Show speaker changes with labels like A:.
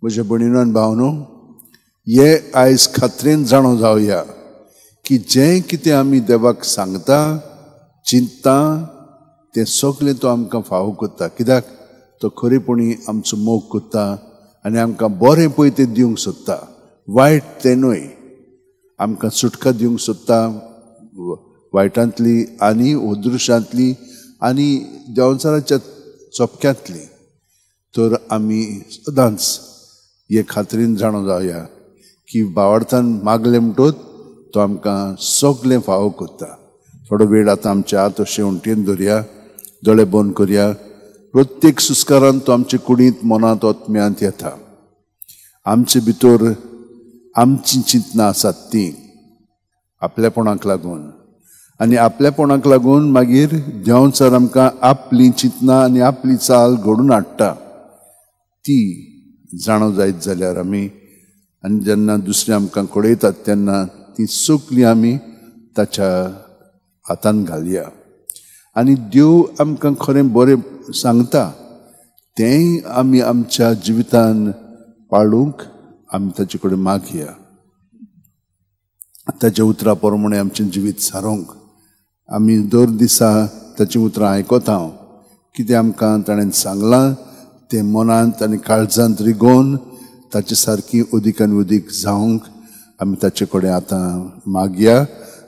A: म्हज्या भयणीनो आनी भावनो, हे आयज खात्रेन जाणो जावया की जें कितें आमी देवाक सांगता, चिंतता, तें सगळें तो आमकां फावो करता. कित्याक तो खरेपणी आमचो मोग करता आनी आमकां बरें पळय तें दिवंक सोदता, वायट तें न्हय. आमकां सुटका दिवंक सोदता वायटांतली आनी अदृश्यांतली आनी देंवचाराच्या चपक्यांतली. तर आमी सदांच हे खात्रीन जाणो जावया की भावार्थान मागलें म्हणटोच तो आमकां सगळें फावो करता. थोडो वेळ आतां आमच्या हात अशें उंटेन धरया, दोळे बंद करया. प्रत्येक सुस्कारान तो आमचे कुडींत, मनांत, आत्म्यांत येता. आमचे भितर आमची चिंतनां आसात तीं आपलेपणाक लागून, आनी आपलेपणाक लागून मागीर देंवचार आमकां आपली चिंतनां आनी आपली चाल घडून हाडटा. ती जाणो जायत जाल्यार आमी, आनी जेन्ना दुसरे आमकां कळयतात तेन्ना ती सगळीं आमी ताच्या हातान घालया. आनी देव आमकां खरें बरें सांगता तेंय आमी आमच्या जिवितान पाळूंक आमी ताचे कडेन मागया. ताच्या उतरां प्रमाणें आमचें जिवीत सारोवंक आमी दर दिसा ताचीं उतरां आयकता. कितें आमकां ताणें सांगलां तें मनांत आनी काळजांत रिगोवन ताचे सारकी अदीक आनी अदीक जावंक आमी ताचे कडेन आतां मागया.